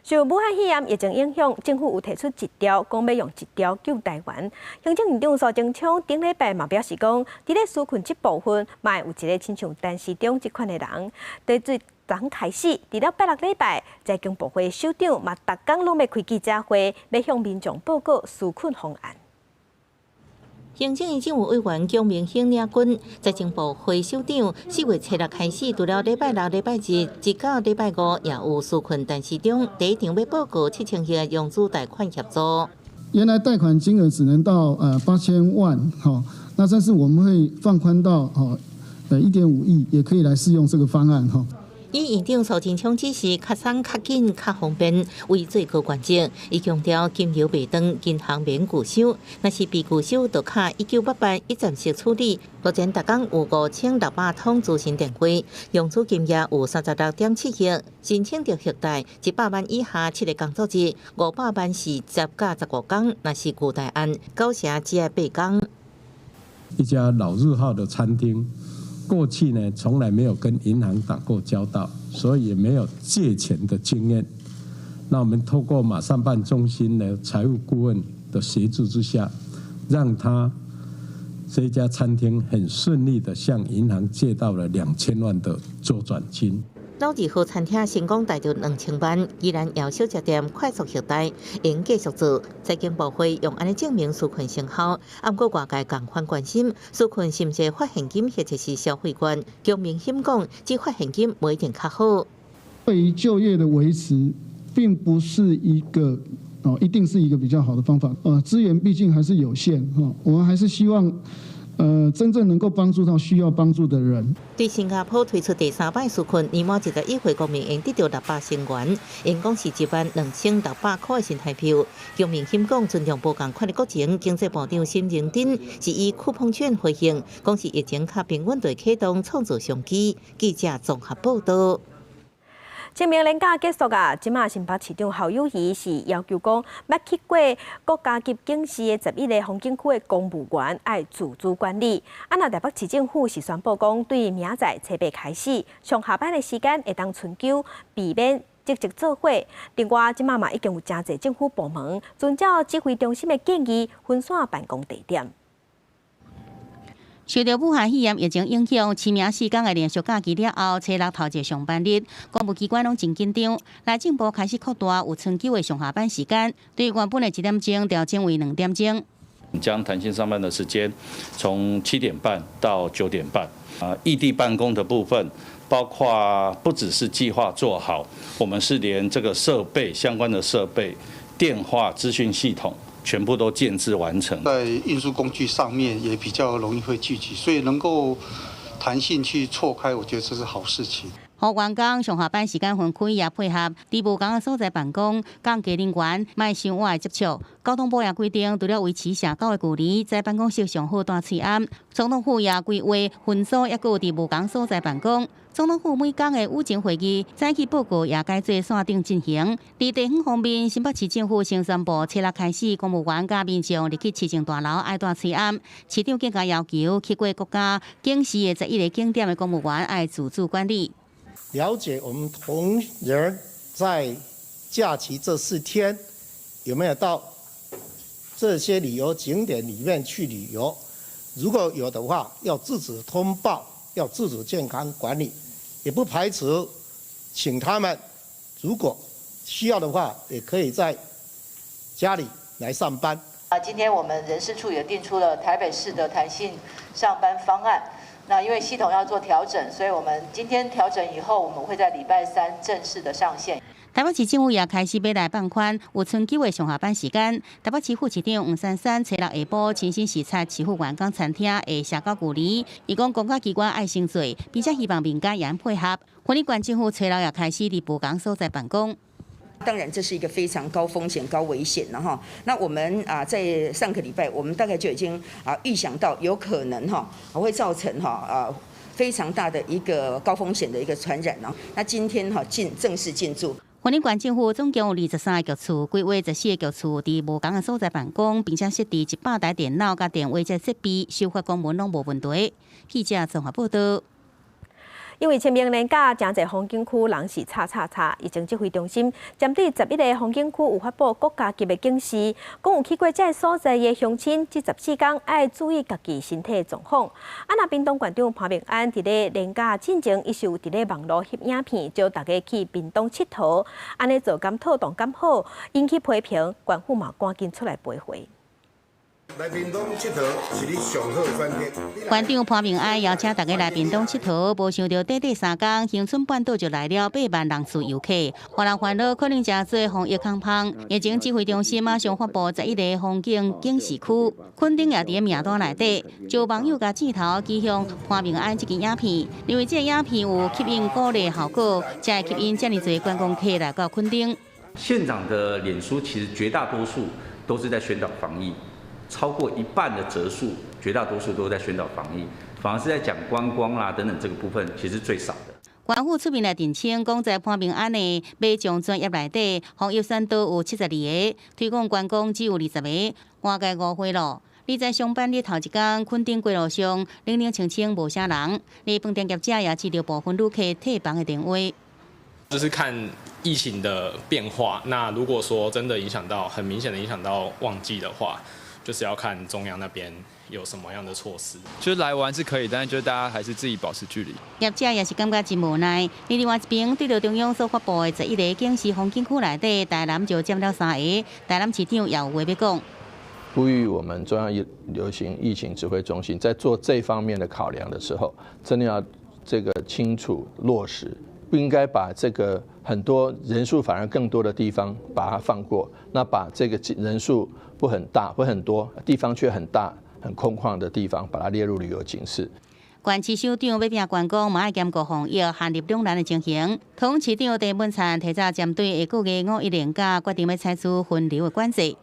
受武漢肺炎疫情影響，政府有提出一兆，講欲用一兆救台灣。行政院長蘇貞昌頂禮拜嘛表示講，佇咧紓困這部分，嘛會有一个親像陳時中這款的人。對這昨開始，除了拜六禮拜，財經部會首長嘛，逐工攏欲開記者會，欲向民眾報告紓困方案。行政院政務委員蔣明興領軍，財政部會首長4月初6開始，除了禮拜六、禮拜日，直到禮拜五，也有紓困陳時中第一場欲報告7000億融資貸款協助。原來貸款金額只能到8000萬，哈，那但是我們會放寬到哈1.5億，也可以來試用這個方案，哈。以院長蘇貞昌指示，較鬆、較緊、較方便為最高原則。伊強調金流袂斷，銀行免拒收，若是被拒收，就敲1988一站式處理。目前逐工有5600通諮詢電話，融資金額有36.7億，申請著核貸100萬以下7個工作日，500萬是10到15工，若是巨大案，九成只愛8工。一家老字號的餐廳。過去呢，從來沒有跟銀行打過交道，所以也沒有借錢的經驗。那我們透過馬上辦中心的財務顧問的協助之下，讓他這家餐廳很順利的向銀行借到了2000萬的周轉金。老字號餐廳成功貸著2000萬，宜蘭窯小食店快速核貸，會繼續做。財經部會用按呢證明紓困成效，毋過外界仝款關心紓困是毋是發現金或者是消費券？姜明馨講，這發現金無一定較好。對於就業的維持，並不是一個哦，一定是一個比較好的方法。資源畢竟還是有限，哈，我們還是希望，真正能夠幫助到需要幫助的人。對新加坡推出第三擺紓困，年滿21歲國民會得著600新元，𪜶講是1萬2600塊新台幣。姜明馨講，尊重無仝款的國情，經濟部長沈榮津是以쿠폰券回應，講是疫情較平穩就會啟動創造商機。記者綜合報導。清明連假結束啊，這馬新北市長侯友宜是要求講，捌去過國家級景視的11個風景區的公務員愛自主管理。啊，若台北市政府是宣布講，對明仔載初八開始，上下班的時間會當春休，避免積極做伙。另外，這馬嘛已經有誠濟政府部門遵照指揮中心的建議，分散辦公地點。受著武漢肺炎疫情影響，清明4天的連續假期了後，初六頭一個上班日，公務機關攏真緊張。內政部開始擴大有春休的上下班時間，對原本的1點鐘調整為2點鐘。將彈性上班的時間從7點半到9點半。啊，異地辦公的部分，包括不只是計劃做好，我們是連這個設備相關的設備、電話資訊系統，全部都建置完成，在運輸工具上面也比較容易會聚集，所以能夠彈性去錯開，我覺得這是好事情。予員工上下班時間分開，也配合佇無仝的所在辦公，降低人員莫傷倚的接觸。交通部也規定，除了維持社交的距離，在辦公室上好戴喙罨。總統府也規劃分組，抑閣有佇無仝所在辦公。總統府每工的午前會議，早起報告也改做線頂進行。佇地方方面，新北市政府先宣布，初六開始，公務員佮民眾入去市政大樓愛戴喙罨。市長更加要求去過國家警示的11個景點的公務員愛自主管理。了解我們同仁在假期這4天有沒有到這些旅遊景點裡面去旅遊？如果有的話，要自主通報，要自主健康管理，也不排除請他們如果需要的話，也可以在家裡來上班。啊，今天我們人事處也定出了台北市的彈性上班方案。那因為系統要做調整，所以我們今天調整以後，我們會在禮拜三正式的上線。台北市政府也開始欲來放寬有春休的上下班時間。台北市副市長黃珊珊初六下晡親身視察市府員工餐廳的社交距離，伊講公家機關愛先做，並且希望民間也配合。雲林縣政府初六也開始佇無仝所在辦公。當然，這是一個非常高風險、高危險的哈。那我們啊，在上個禮拜，我們大概就已經啊預想到有可能哈會造成哈啊非常大的一個高風險的一個傳染。那今天哈進正式進駐。雲林縣政府總共有23個局處，規劃14個局處佇無仝的所在辦公，並且設置100台電腦佮電話這設備，收發公文攏無問題。記者綜合報導。因為清明連假，誠濟風景區人是吵吵吵。疫情指揮中心針對11個風景區有發布國家級的警示，講有去過這个所在的鄉親，這14天愛注意家己身體狀況。啊，若屏東縣長潘孟安佇咧連假進前，伊是有佇咧網路翕影片，招大家去屏東𨑨迌，按呢做敢妥當敢好，引起批評，縣府嘛趕緊出來賠回。來屏東𨑨迌是你上好的選擇。縣長潘孟安邀請大家來屏東𨑨迌，無想著短短3工，恆春半島就來了8萬人次遊客。予人煩惱可能誠濟防疫空縫。疫情指揮中心馬上發布11個風景警示區，墾丁也佇名單內底。就網友共箭頭指向潘孟安這支影片，認為這个影片有吸引鼓勵效果，才會吸引遮爾濟觀光客來到墾丁。縣長的臉書其實絕大多數都是在宣導防疫。超過一半的則數，絕大多數都在宣導防疫，反而是在講觀光啦等等這個部分，其實最少的。縣府出面來澄清，講在潘孟安的馬將專頁內底，防疫宣導有72个，推廣觀光只有20个，外界誤會咯。你在上班日頭一工，墾丁街路上冷冷清清無啥人，連飯店業者也接著部分旅客退房的電話。就是看疫情的變化，那如果說真的影響到很明顯的影響到旺季的話，就是要看中央那邊有什麼樣的措施。就是來玩是可以，但是就大家還是自己保持距離。業者也是感覺真無奈。另外一邊，對著中央所發布的11个警示風景區內底，台南就佔了3个。台南市長也有話欲講。呼籲我們中央流行疫情指揮中心在做這方面的考量的時候，真的要這個清楚落實，不應該把這個很多人數反而更多的地方把它放過，那把這個人數不很大、不很多地方卻很大、很空曠的地方，把它列入旅遊警示。縣市首長欲拼觀光，嘛愛兼顧防疫，陷入兩難的情形。桃園市長鄭文燦提早針對下個月五一連假，決定欲採取分流的管制。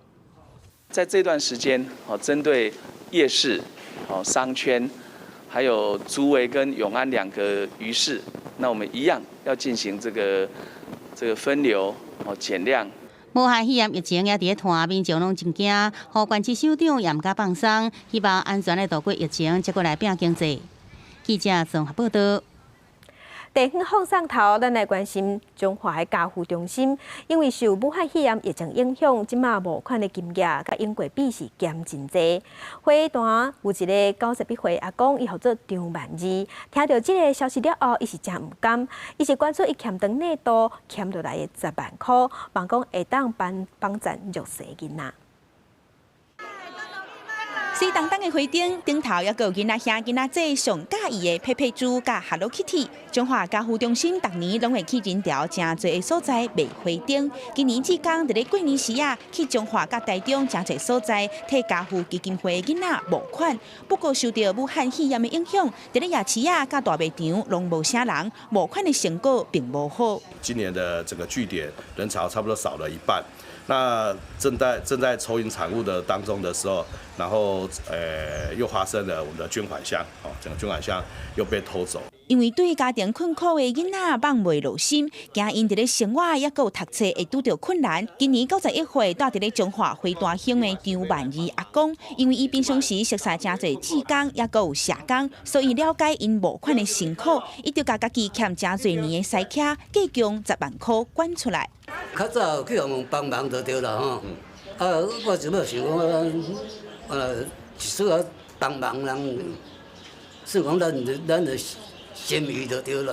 在這段時間，哦，針對夜市、哦商圈，還有竹圍跟永安兩個魚市，那我們一樣要進行這個分流、哦減量。武漢肺炎疫情也佇咧拖，民眾攏真驚，予縣市首長也毋敢放鬆，希望安全的渡過疫情，才閣來拼經濟。記者綜合報道。地方放送頭，咱來關心彰化的家扶中心，因為受武漢肺炎疫情影響，這馬募款的金額佮應過比是減真濟。花壇有一个91歲阿公，伊號做張萬二，聽著這个消息了後，伊是誠毋甘，伊是捐出伊欠長內度欠落來的10萬箍，望講會當幫幫贊弱勢囡仔。水當當的花燈，頂頭猶閣有囡仔兄、囡仔姊上佮意的佩佩豬佮 Hello Kitty。彰化家扶中心逐年攏會去人潮誠濟的所在賣花燈。今年志工佇咧過年時啊，去彰化佮台中誠濟所在，替家扶基金會囡仔募款。不過受著武漢肺炎的影響，佇咧夜市啊佮大賣場攏無啥人，募款的成果並無好。今年的這個據點人潮差不多少了一半。那正在愁雲慘霧的當中的時候，然後又發生了我們的捐款箱，哦，整個捐款箱又被偷走。因為對家庭困苦的囡仔放袂落心，驚𪜶佇咧生活猶閣有讀冊會拄著困難。今年91歲，蹛佇咧彰化花壇鄉的張萬二阿公，因為伊平常時熟似誠濟志工，猶閣有社工，所以了解𪜶募款的辛苦，伊就共家己欠誠濟年的司車，計共10萬箍捐出來。較早去予人幫忙就對啦吼，啊，我就欲想講，一絲仔幫忙人，算講咱的心意就對啦。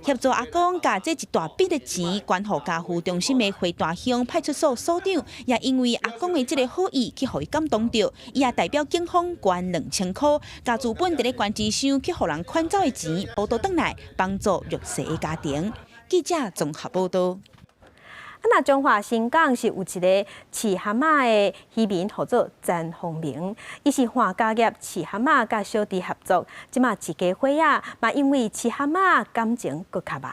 協助阿公共這一大筆的錢捐予家扶中心的花壇鄉派出所所長，也因為阿公的這个好意去予伊感動著，伊也代表警方捐2000箍，共資本佇咧捐資箱去予人款走的錢，補倒轉來幫助弱勢的家庭。記者綜合報道。啊，若彰化新港是有一个飼蚶仔的漁民，號做詹宏明，伊是換家業飼蚶仔，佮小弟合作，這馬一家伙仔嘛，因為飼蚶仔感情閣較密。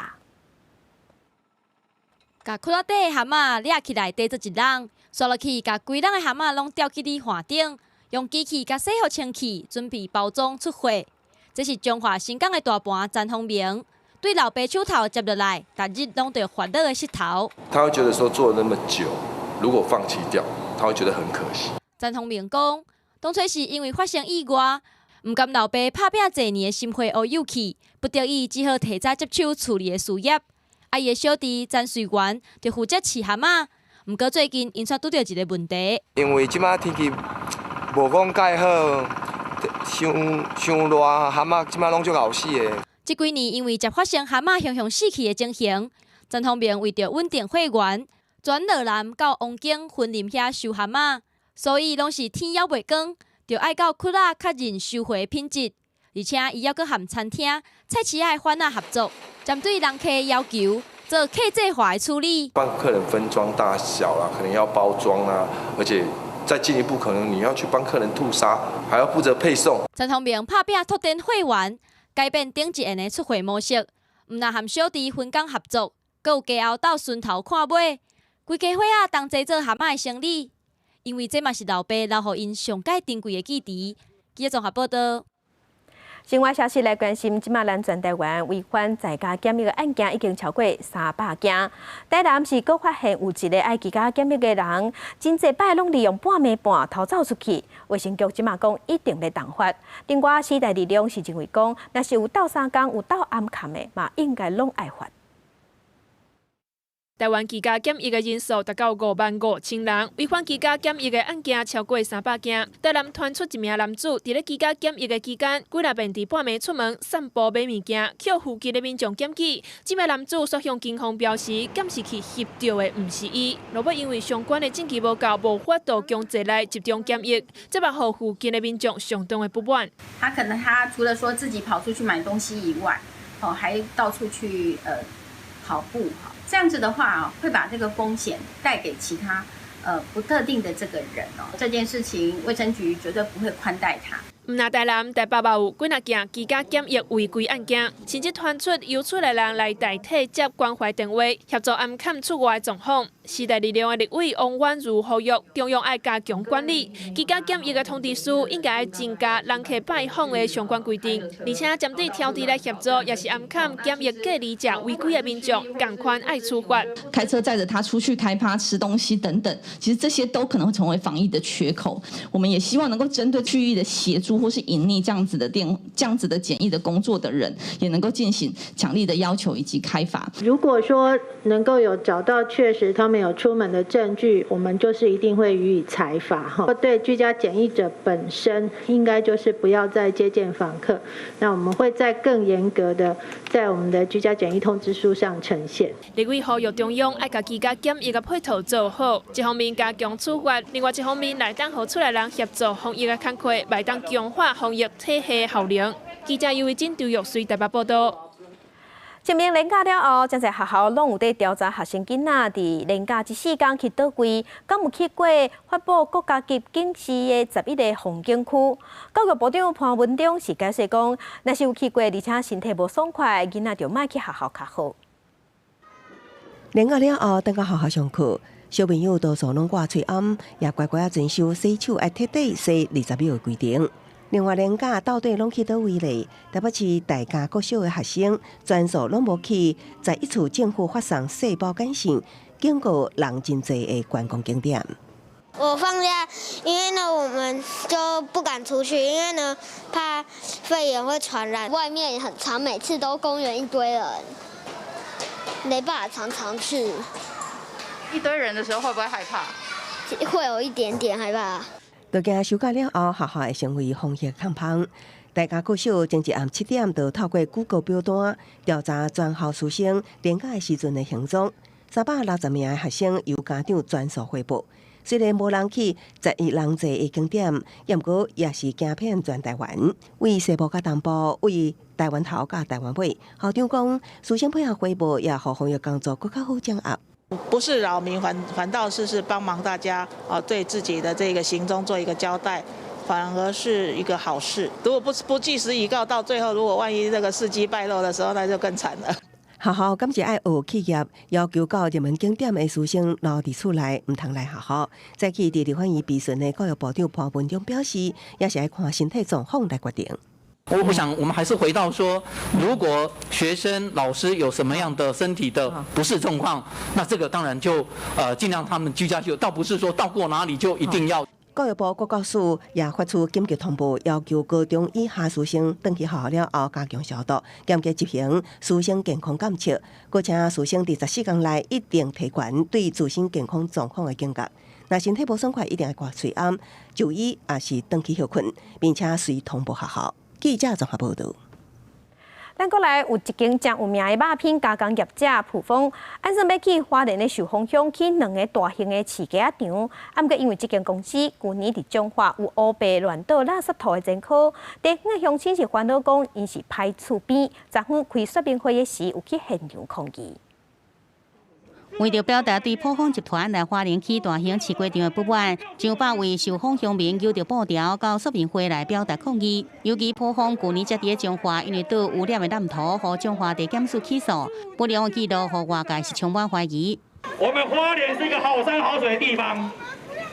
共窟仔底的蚶仔掠起來，綴做一籠，煞落去，共規籠的蚶仔攏吊起佇岸頂，用機器共洗予清氣，準備包裝出貨。這是彰化新港的大盤詹宏明。對老爸手頭接落來，逐日攏著煩惱的膝頭。他會覺得說做了那麼久，如果放棄掉，他會覺得很可惜。詹宏明講，當初是因為發生意外，毋甘老爸拍拚濟年的心血烏有去，不得已只好提早接手厝裡的事業。啊，伊的小弟詹瑞元就負責飼蚶仔，毋過最近𪜶卻拄著一个問題。因為這馬天氣無講蓋好，傷傷熱，蚶仔這馬攏足𠢕死的。這幾年因為捷發生蚶仔雄雄死去的情形，詹宏明為著穩定貨源，轉落南到王景雲林遐收蚶仔，所以攏是天猶未光，就愛到窟仔確認收貨品質，而且伊猶閣和餐廳、菜市仔的販仔合作，針對人客要求做客製化的處理，幫客人分裝大小啦，可能要包裝啊，而且再進一步，可能你要去幫客人吐沙，還要負責配送。陳宏明拍拚拓展貨源。改變頂一年的出貨模式，毋但和小弟分工合作，閣有家後鬥順頭看尾，規家伙仔同齊做蚶仔的生理，因為這嘛是老爸留予𪜶上蓋珍貴的記憶。記者綜合報道。新聞消息來關心，這馬咱全台灣違反在家檢疫的案件已經超過300件。台南是閣發現有一个愛居家檢疫的人，真濟擺攏利用半暝半偷走出去。衛生局這馬講一定欲重罰。另外，時代力量是認為講，若是有鬥相共有鬥暗崁的，嘛應該攏愛罰。台灣居家檢疫的人數達到5萬5千人，違反居家檢疫的案件超過300件。台南傳出一名男子佇咧居家檢疫的期間，幾若遍佇半暝出門散步買物件，予附近的民眾檢舉。這名男子煞向警方表示，監視器翕著的毋是伊，落尾因為相關的證據無夠，無法度強制來集中檢疫，這嘛予附近的民眾相當的不滿。他可能他除了說自己跑出去買東西以外，哦，還到處去跑步哈。這樣子的話啊，會把這個風險帶給其他不特定的這個人哦。這件事情，衛生局絕對不會寬待他。毋但台南、台北嘛有幾若件居家檢疫違規案件，甚至傳出由厝內人來代替接關懷電話，協助暗崁出外狀況。時代力量的立委王婉嫺呼籲中央愛加強管理，居家檢疫的通知書應該愛增加人客拜訪的相關規定，而且針對挑佇來協助，抑是暗崁檢疫隔離者違規的民眾，仝款愛處罰。開車載著他出去開趴、吃東西等等，其實這些都可能會成為防疫的缺口。我們也希望能夠針對蓄意的協助或是隱匿這樣子的電、這樣子的檢疫的工作的人，也能夠進行強力的要求以及開罰。如果說能夠有找到確實他們有出門的證據，我們就是一定會予以裁罰哈。對居家檢疫者本身，應該就是不要再接見訪客。那我們會再更嚴格的在我們的居家檢疫通知書上呈現。立委呼籲中央愛共居家檢疫的配套做好，一方面加強處罰，另外一方面來當予厝內人協助防疫的工課，來當強化防疫體系效能。記者尤慧珍、張玉穗台北報道。清明連假了後，真濟學校攏有佇調查學生囡仔佇連假這四工去佗位，敢有去過發布國家級警示的11個風景區？教育部長潘文忠是解釋講，若是有去過，而且身體無爽快，囡仔就莫去學校較好。連假了後，轉到學校上課，小朋友多數攏掛喙罨，也乖乖仔遵守洗手愛徹底洗20秒的規定。另外，連假到底攏去佗位咧？台北市大家國小的學生全數攏無去11處政府發送細胞簡訊，警告人真濟的觀光景點。我放假，因為呢，我們就不敢出去，因為呢，怕肺炎會傳染。外面也很常，每次都公園一堆人，沒辦法常常去。一堆人的時候會不會害怕？會有一點點害怕。就驚收假了後，學校會成為防疫空棚。大家國小前一暗7點，就透過 Google 表單調查全校師生連假的時陣的行蹤。360名的學生由家長全數匯報。雖然無人去11人濟的景點，毋過也是行遍全台灣，為西部佮東部，為台灣頭佮台灣尾。校長講，師生配合匯報，也予防疫工作閣較好掌握。不是擾民，反倒是幫忙大家啊，對自己的這個行蹤做一個交代，反而是一個好事。如果不據實以告，到最後如果萬一這個事跡敗露的時候，那就更慘了。學校敢是愛學企業要求到熱門景點的師生留佇厝內，毋通來學校。早起佇立法院備詢的教育部長潘文忠表示，也是愛看身體狀況來決定。我想，我們還是回到說，如果學生、老師有什麼樣的身體的不適狀況，那這個當然就盡量他們居家就，倒不是說到過哪裡就一定要。教育部國教署也發出緊急通報，要求高中以下師生轉去學校了後加強消毒，嚴格執行師生健康監測，閣請師生佇14天內一定提懸對自身健康狀況的警覺。若身體無爽快，一定愛掛喙罨，就醫抑是轉去歇睏，並且隨通報學校。記者綜合報導。咱國內有一間誠有名的肉品加工業者卜蜂，按算欲去花蓮的壽豐鄉起兩个大型的飼雞仔場，啊，毋過因為這間公司舊年佇彰化有烏白亂倒垃圾土的前科，地方的鄉親是煩惱講，𪜶是歹厝邊，昨昏開說明會的時有去現場抗議。為著表達對卜蜂集團來花蓮起大型飼雞場的不滿，上百位壽豐鄉民揪著布條到說明會來表達抗議。尤其卜蜂舊年才佇咧彰化，因為倒污染的濫土，予彰化地檢署起訴，不良的記錄，予外界是充滿懷疑。我們花蓮是一個好山好水的地方，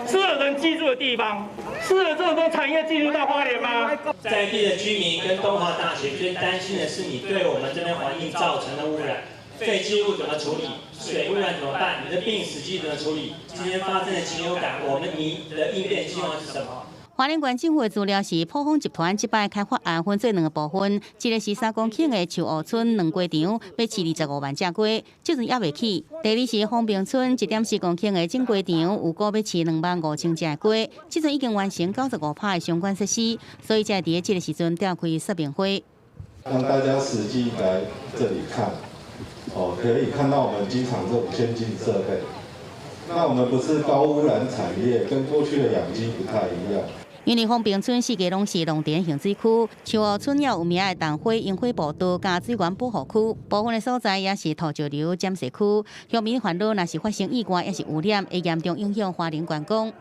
適合人居住的地方，適合這麼多產業進入到花蓮嗎？在地的居民跟東華大學最擔心的是你對我們這邊環境造成的污染。廢棄物怎麼處理？水污染怎麼辦？你的病死雞怎麼處理？今天發生的禽流感，我們你的應變計劃是什麼？花蓮縣政府的資料是卜蜂集團這擺開發案分做兩個部分，一個是3公頃的樹湖村兩雞場，欲飼25萬隻雞，這陣猶未起；第二是豐平村1.4公頃的整雞場，預估欲飼2萬5千隻雞，這陣已經完成95%的相關設施，所以才會佇這個時陣召開說明會，讓大家實際來這裡看，哦，可以看到我們雞場這種先進設備。那我們不是高污染產業，跟過去的養雞不太一樣。因為豐平村四界攏是農田蓄水區，樹湖村也有名的桐花櫻花步道佮水源保護區，部分的所在也是土石流潛勢區。鄉民煩惱，若是發生意外，抑是污染，會嚴重影響花蓮觀光。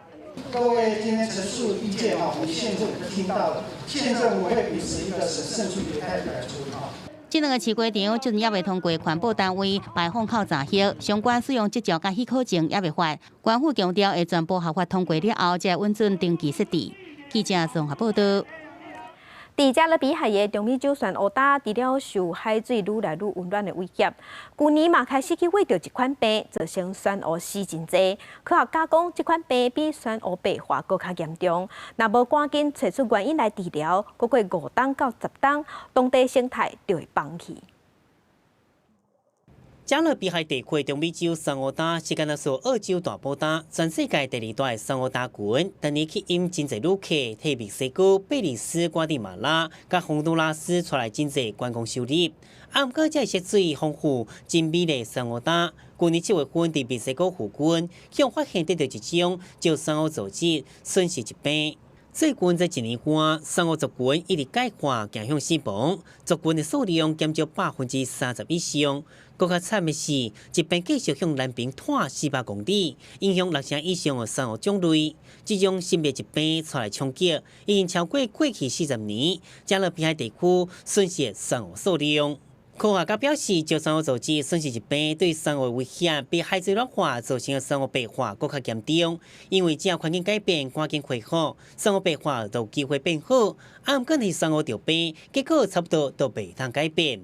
各位今天陳述意見哈，我們縣政府都聽到了，縣政府會秉持一個審慎處理的態度來處理哈。這兩個飼雞場，這陣猶未通過環保單位排放口查核，相關使用執照佮許可證猶未發。縣府強調會全部合法通過了後，才會允准登記設置。記者綜合報道。佇加勒比海的中美洲珊瑚礁，除了受海水愈來愈溫暖的威脅，舊年嘛開始去餵著一款病，造成珊瑚死真濟。科學家講，這款病比珊瑚白化閣較嚴重。若無趕緊揣出原因來治療，閣過5冬到10冬，當地生態就會崩去。加勒比海地區中美洲珊瑚礁是敢若說澳洲大寶島，全世界第二大的珊瑚礁群。逐年吸引真濟旅客，替墨西哥、貝里斯、瓜地馬拉、佮洪都拉斯帶來真濟觀光收入。啊，毋過這色水豐富、真美麗珊瑚礁，舊年7月份佇墨西哥附近，向發現得著一種石珊瑚組織損失疾病。最近這一年半，珊瑚族群一直鈣化，走向死亡，族群的數量減少30%以上。閣較慘的是，疾病繼續向南邊拖400公里，影響6成以上的珊瑚種類。這種新的疾病帶來衝擊，已經超過過去40年加勒比海地區損失珊瑚數量。科學家表示，石珊瑚組織損失疾病對珊瑚的威脅，比海水暖化造成的珊瑚白化閣較嚴重。因為只要環境改變，趕緊恢復，珊瑚白化就有機會變好。啊，毋過是珊瑚著病，結果差不多都袂當改變。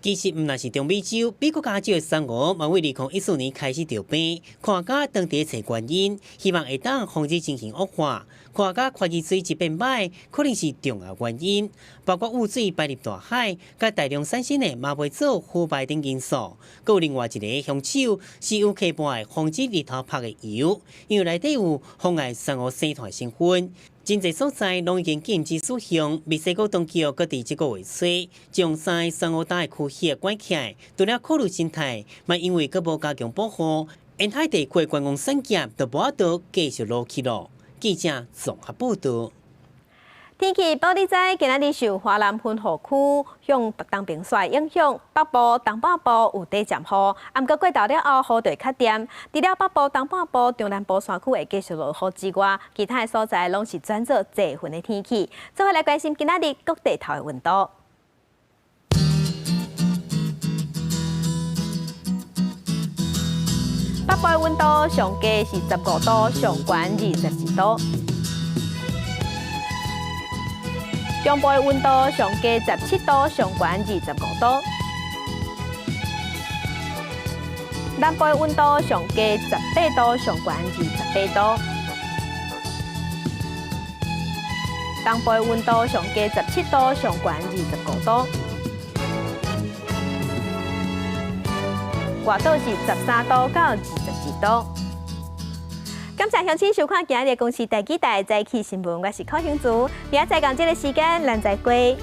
其實毋但是中美洲，美國加州的珊瑚嘛，為2014年開始著病，科學家當地揣原因，希望會當防止情形惡化。科學家懷疑水質變歹，可能是重要原因，包括污水排入大海，佮大量產生的馬尾藻腐敗等因素。閣有另外一个兇手是由溪埔的防止日頭曬的油，因為內底有妨礙珊瑚生態成分。真濟所在攏已經禁止使用。墨西哥當局閣佇這個月初將三个珊瑚礁的區域關起來，除了考慮生態，嘛因為閣無加強保護，沿海地區觀光產業就無法度繼續落去囉。記者綜合報道。天氣報你知，今仔日受華南雲雨區向東邊紲影響，北部、東半部有短暫雨，啊，毋過過晝了後雨就會較恬。除了北部、東半部、中南部山區會繼續落雨之外，其他的所在攏是轉做濟雲的天氣。做伙來關心今仔日各地頭的溫度。北部的溫度上低是15度，上懸22度。中部的溫度上低17度，上懸25度。南部的溫度上低18度，上懸28度。東部的溫度上低17度，上懸25度。外島是13度到22度。感謝鄉親收看今日的公視第幾台早起新聞，我是柯興竹，明仔載仝這个時間，咱再會。